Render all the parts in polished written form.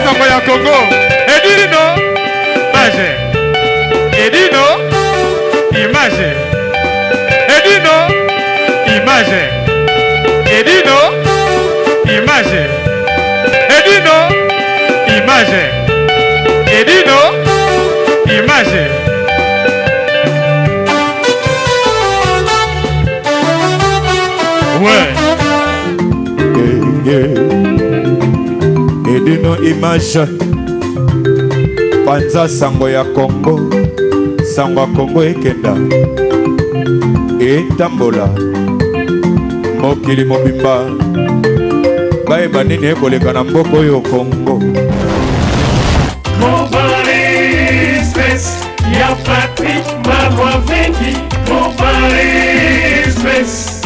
Sango ya Congo. Edino image. Edino image. Edino image. Edino image. Edino image. Edino image. Ouais. Edino image panza sango ya Congo sango ya Congo ekenda etambola mokili mobimba bayeba nini ekoleka na mboka oyo Congo. Ya Patrick Malwavengi, Mobile Express.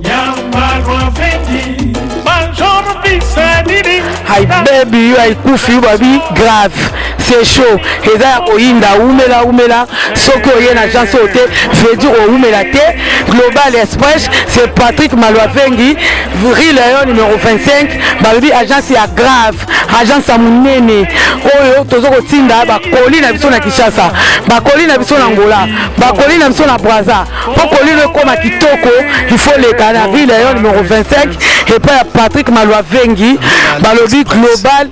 Ya Malwavengi, Major Bisanini. Hi baby, yo aikufi yo babi grave. C'est chaud. Eza ya koyinda umela umela soki oye na agence oyo te veut dire oumela te. Global Express, c'est Patrick Malwavengi, rue Léon numéro 25, balobi agence ya grave. Agence ya monene oyo tozo kotinda bakoli na biso na Kinshasa, bakoli na biso na Angola, bakoli na biso na Brazza. Po koli no ekoma kitoko, il faut leka na rue Léon numéro 25 epai ya Patrick Malwavengi, balobi Global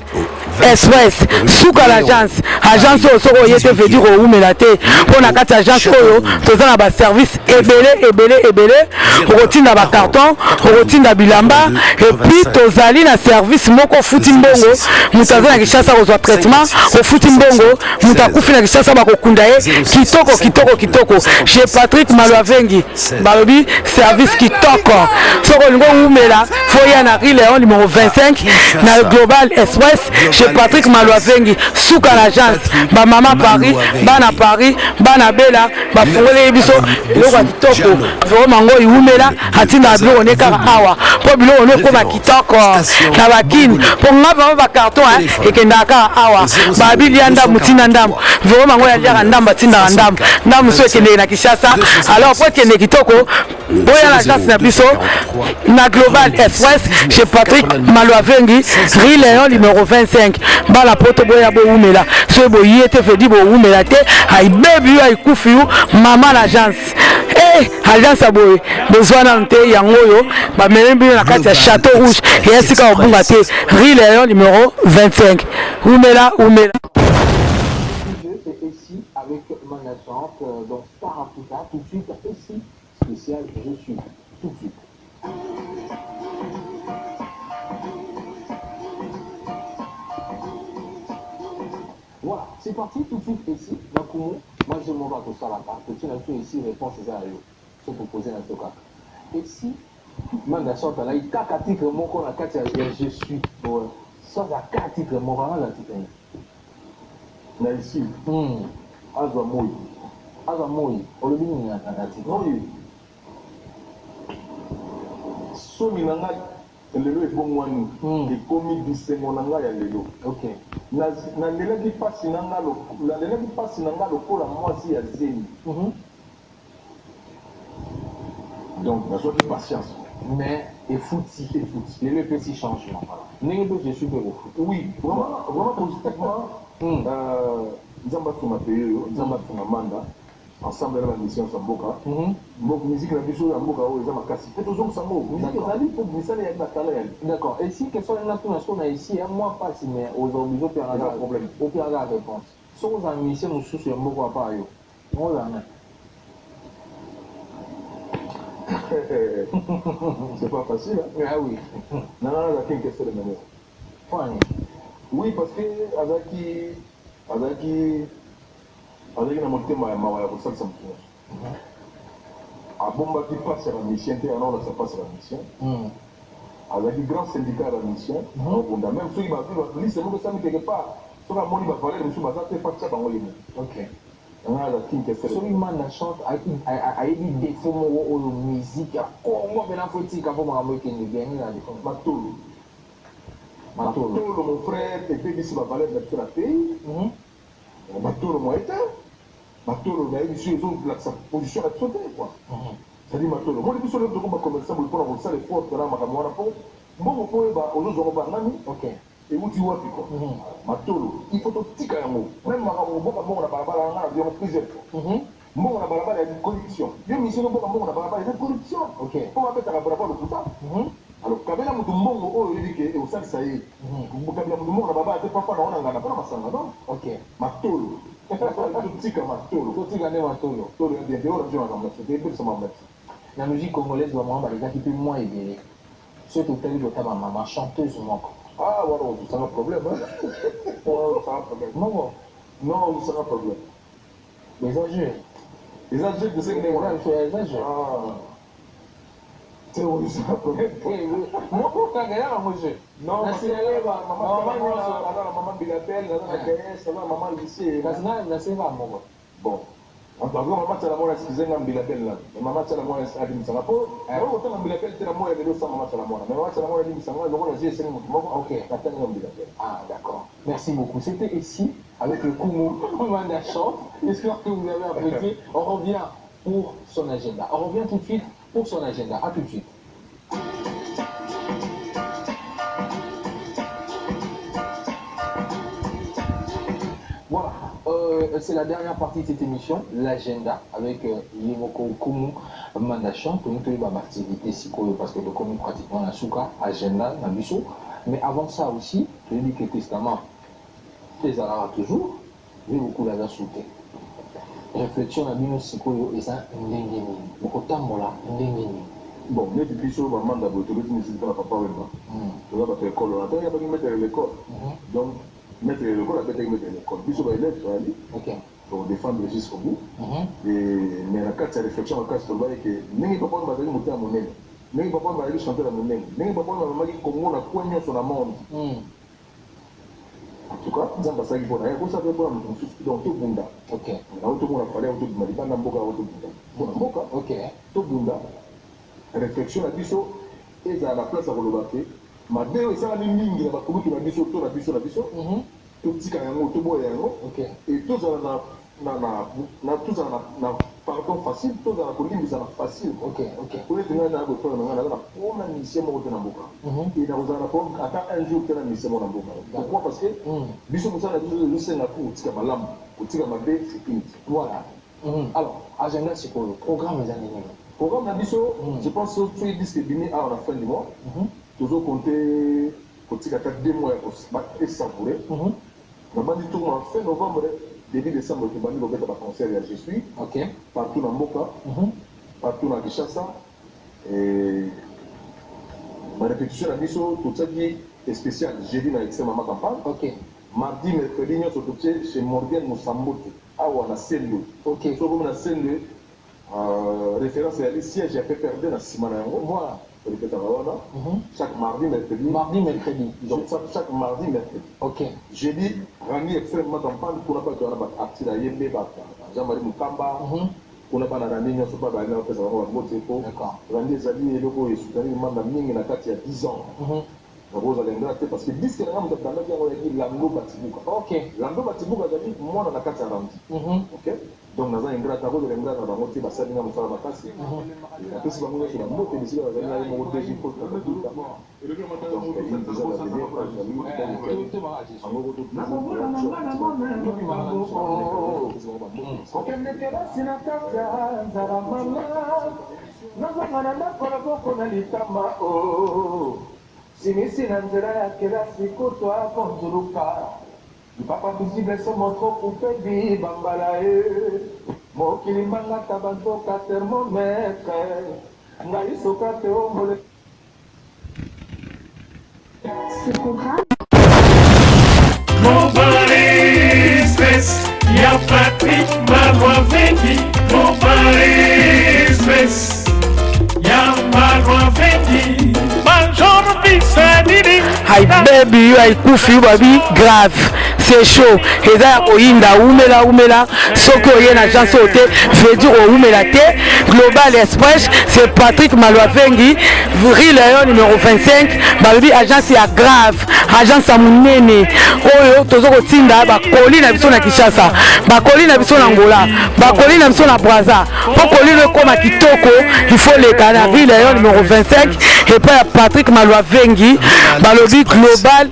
Express suka l'agence. Agence oyo soki oye te veut dire owumela te, mpo na kati ya agence oyo toza na ba service ebele ebele ebele. Okotinda ba carton, okotinda bilamba, et puis tozali na service moko ofuti mbongo, moto aza na Kinshasa kozwa traitement, ofuti mbongo, moto akufi na Kinshasa bakokunda ye kitoko kitoko kitoko. Chez Patrick Malwavengi balobi service kitoko. Soki olingi owumela faut ya na rue Léon numéro 25 na Global Express chez Patrick Malwavengi suka na agence. Ba mama Paris, bana Paris, bana Bela bafungoleli biso eloko ya kitoko. Vraiment ngo iwumela atindaka biloko ne kaka awa mpo biloko ne ekoma kitoko na bakini mpo nga vraiment ba carton ekendaka kaka awa. Babi lia ndambu tinda ndambu, vraiment ngo yaliaka ndambu atindaka ndambu ndambu so ekendeke na Kinshasa. Alors po ekende kitoko boya na agence na biso na Global Express chez Patrick Malwavengi, rue Léon numéro 25. Bala poto boya bowumela, soki boye te veut dire bowumela te. Ayibebi yo ayikufi yo mama na agence. Agence ya boye bozwa nanu te, yango oyo bamemi bino na kati ya Château Rouge eya sika kobunga te, rue Léon numéro 25. Umela umela. Avec Manda Chante dans Star Africa, tout de suite, ici, spécial, je suis, tout de suite. Voilà, c'est parti tout de suite ici, Nakumu, moi je m'en vais à Salaka, tout de suite ici, réponse est à yo, se proposer na toka. Et si, Manda Chante, là, il y a quatre titres, moko na quatre, il y a je suis. Ouais. Ça, ça, quatre titres, moko na titre. Na ici, azwa moi. Azwa moi, olobi nini na titre? Moi. Soni na ngai lelo ebongwani, ekomi bisengo na ngai ya lelo. Nalelaki pasi na ngai, nalelaki pasi na ngai lokola mwasi ya zemi. Donc nazwaki patience. Mais efuti, efuti. Lelo epesi changement. Voilà. Ndenge mpe je suis mpe kofuta. Oui, vraiment, vraiment positivement. Nzambe asunga pays oyo, Nzambe asunga Manda. Ensemble na ba mission ya mboka. Mboka musique na biso ya mboka oyo eza makasi. Pe tozongisa ngo. Musique ezali po misala ya batala ya. D'accord. Et si question na tuna so na ici ya moi pasi mais oza obligé pe Eza problème. Opéra réponse. Soko za mission mosusu ya mboka pa yo. Oza na. C'est pas facile, hein? Ah oui. Non, non, non, c'est une question de mémoire. Point. Oui, parce que azaki, azaki, azaki na motema ya mawa ya kosalisa moto nyonso. Abombaki mpasi ya bamusicien te, ana olakisa mpasi ya bamusicien. Azalaki grand syndicat ya bamusicien, akobunda même soki liste moko esami quelque part, soki amoni bavaleur mosusu baza te, fatia bango ye moko. Nga aza King Kester. Soki Manda Chante ayebi défaut moko oyo musique ya Congo mpena fo etika mpo makambo ekende bien, nini na défaut? Matolo. Matolo. Matolo mon frère, ebebisi ba valeur na biso na pays. Matolo moye te. Matolo nayebi biso ezolakisa position na biso te quoi. C'est-à-dire matolo. Moni biso lelo tokoma commerçant boye mpona kosala effort mpona makambo wana mpo mbongo mpo oyeba ozozwa ngo bangani. Ewuti wapi quoi? Matolo il faut totika yango meme makambo kobwaka mbongo na balabala nga nazwi yango plusieurs fois mbongo na balabala ya corruption yo mission ozobwaka mbongo na balabala eza corruption po babetaka bravo ya lokuta alors kabela mutu mbongo oyo oyebi ke ekosalisa ye kabela mutu mbongo na balabala te po afanda ngo na nganda pona masanga non matolo totika matolo totika nde matolo tolo ya bien te oyo na biso makambo na biso te ebebisa makambo na biso. Na musique congolaise ba mama balekaki pe mua ebele. Soki totali kota ba mama chanteuse moko. Ah wana ozosanga problème hein. Wana ozosanga problème. Moko. Non ozosanga problème. Mais eza jeu. Eza jeu de senge wana. Eza jeu. Ah. Te ozosanga problème. Moko kaka ya yango jeu. Non, Na signalé ba mama mama nyonso. Naza na mama Bilabel, naza na KS, naza na mama Lycée. Kasi na na senga moko. Bon en tout cas mama tshala mwana excuse nga mbila belle nanu mais mama tshala mwana alimbisa nga po nakoki kotanga mbila belle te na moyi ya lelo sans mama tshala mwana mais mama tshala mwana alimbisa nga lokola je esengi mutu moko Ok. natangi nga mbila belle. Ah d'accord merci beaucoup c'etait ici avec le Kumu Manda chante j'espère que vous avez apprécié on revient pour son agenda on revient tout de suite pour son agenda à tout de suite. Voilà, euh, c'est la dernière partie de cette émission, l'agenda, avec euh, Yemoko Kumu Mandachan, pour nous ba activité sikoyo parce que tokomi pratiquement na suka agenda na biso. Mais avant ça aussi, je dis que testament ezalaka toujours, vieux Bokul aza sous te. Reflexion na bino sikoyo eza ndenge nini? Bokotambola ndenge nini? Bon neti biso ba manda boye tobeti musique pona papa wemba toza batu ya ecole wana tango abaki maitre ya l'ecole donc maitre ya l'ecole abetaki maitre ya l'ecole biso ba elève toyali toko defendre jusqu'au bout et mais na kati ya reflexion makasi tolobaki ke ndenge papa wemba azalaki motema monene ndenge papa wemba azalaki chanteur ya monene ndenge papa wemba amemaki congo na coin nionso na monde En tout cas nzambe asalaki pona ye akosala pe pona mutu mususu donc tobunda nayo tomona fally yango tobima libanda mboka yango tobunda pona mboka tobunda reflexion na biso ezala na place ya koloba ke mabe oyo esalami mingi na bakulutu na biso to na biso na biso totika yango toboya yango et tozala na na na na tozala na na pardon facile tozala na kolimbisa na facile okay, okay. Po neti ngai na boye na ngai naza na problème na musicien moko te na mboka mm -hmm. et nakozala na problème ata un jour te na musicien moko na mboka pourquoi parce que mm. biso mosala na biso ezosenga pour kotika malamu kotika mabe c'est fini voilà mm -hmm. alors agenda sikoyo programme eza ndenge nini programme na biso mm. je pense soki disque ebimi awa na fin du mois mm -hmm. tozo compter kotika ata deux mois ya esavoure mm -hmm. Nabandi tour na fin novembre debut decembre tobandi kobeta ba concert ya je suis okay. partout na mboka mm -hmm. partout na Kinshasa et ba repetition na biso totiaki spécial jeudi na extrême mama campagne okay. mardi mercredi nyonso totie chez Morgan Musambote awa na Sendwe okay. soki okomi na Sendwe Euh, référence ezali siège ya PPRD na nsima na yango. Voilà. Tolipetaka wana mm -hmm. chaque mardi mercredi. Mardi mercredi. Donc chaque, chaque mardi mercredi. OK. Jeudi Rani extrêmement campagne kuna bato wana ba artiste ayembe ba Jean-Marie Mukamba. Mm -hmm. kuna bana randi nyonso mpe bayali na bapesa bango bambote mpo randi ezali eloko oyo esutani manda mingi na kati ya 10 ans mm -hmm. Nakozala ingrat te parce que disque na nga moto abandaki yango ezalaki Lando Batibuka. Okay. Lando Batibuka azali mwana na kati ya Randi. Mm -hmm. Okay? Donc naza ingrat, nakozala ingrat na bango te, basali nga mosala makasi. Mm -hmm. Napesi bango nyonso ba mbote bisika bazali na ye moko DG Paul Kakabuta. Donc il déjà l'avenir, Kokende kelasi na kati ya nzala mama Nazonga na ndako loboko na litama oh Simisi na nzela ya kelasi kutu akonzuluka Lipapa visible somo trop coupe bibambala eh Mokili mbanga taba nzoka thermomètre Ngai Socrate oh mole Ce programme. Global Express, ya Patrick Malwavendi. Global Express, ya Malwavendi. Major Bisanini. Hi baby, yo aikufi yo babi grave. C'est chaud. Eza ya koyinda umela umela soki oye na agence oyo te veut dire owumela te. Global Express, c'est Patrick Malwavengi, rue Léon numéro 25, balobi agence ya grave, agence ya munene oyo tozo kotinda bakoli na biso na Kinshasa, bakoli na biso na Angola, bakoli na biso na Brazza. Po koli no ekoma kitoko, il faut leka na rue Léon numéro 25 epai ya Patrick Malwavengi, balobi Global.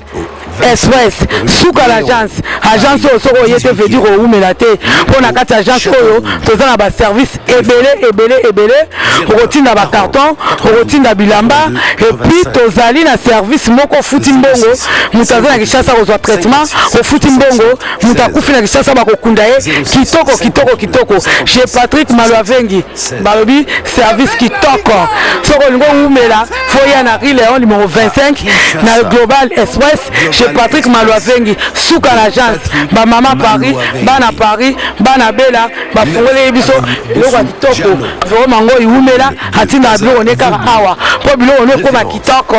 Express suka l'agence. Agence oyo soki oye te veut dire owumela te mpo na kati ya agence oyo toza na baservice ebele ebele ebele. Okotinda bacarton, okotinda bilamba, epuis tozali na service moko ofuti mbongo. Moto aza na Kinshasa kozwa traitement, ofuti mbongo. Moto akufi na Kinshasa bakokunda ye kitoko kitoko kitoko. Chez Patrick Maluavengi balobi service kitoko. Soki olingi owumela fo ya na rue Léon numéro 25 na Global Express chez Patrick Maluavengi, suka na agence. Bamama Paris, bana Paris, bana Bela bafungoleli biso eloko ya kitoko. Vraiment ngo iwumela, atindaka biloko ne kaka awa mpo biloko ne ekoma kitoko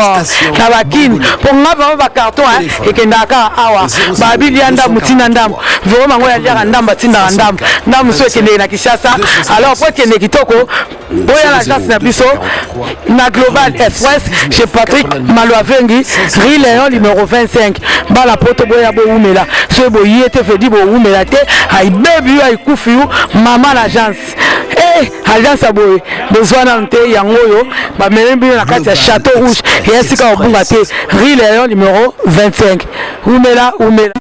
na bakini. Mpo nga vraiment bacarton ekendaka kaka awa. Babi lia ndambu tinda ndambu, vraiment ngo yaliaka ndambu atindaka ndambu ndambu so ekendeke na Kinshasa. Alors po ekende kitoko, boya na agence na biso na Global Express chez Patrick Maluavengi, rue Léon numéro 25. Bala poto boya bowumela, soki boye te vedi bowumela te. Ayibebi yo ayikufi yo mama na agence. Eh, agence ya boye bozwa nanu te. Yango oyo bamemi bino na kati ya Château Rouge, eya sika kobunga te, rue Léon numéro 25. Umela umela.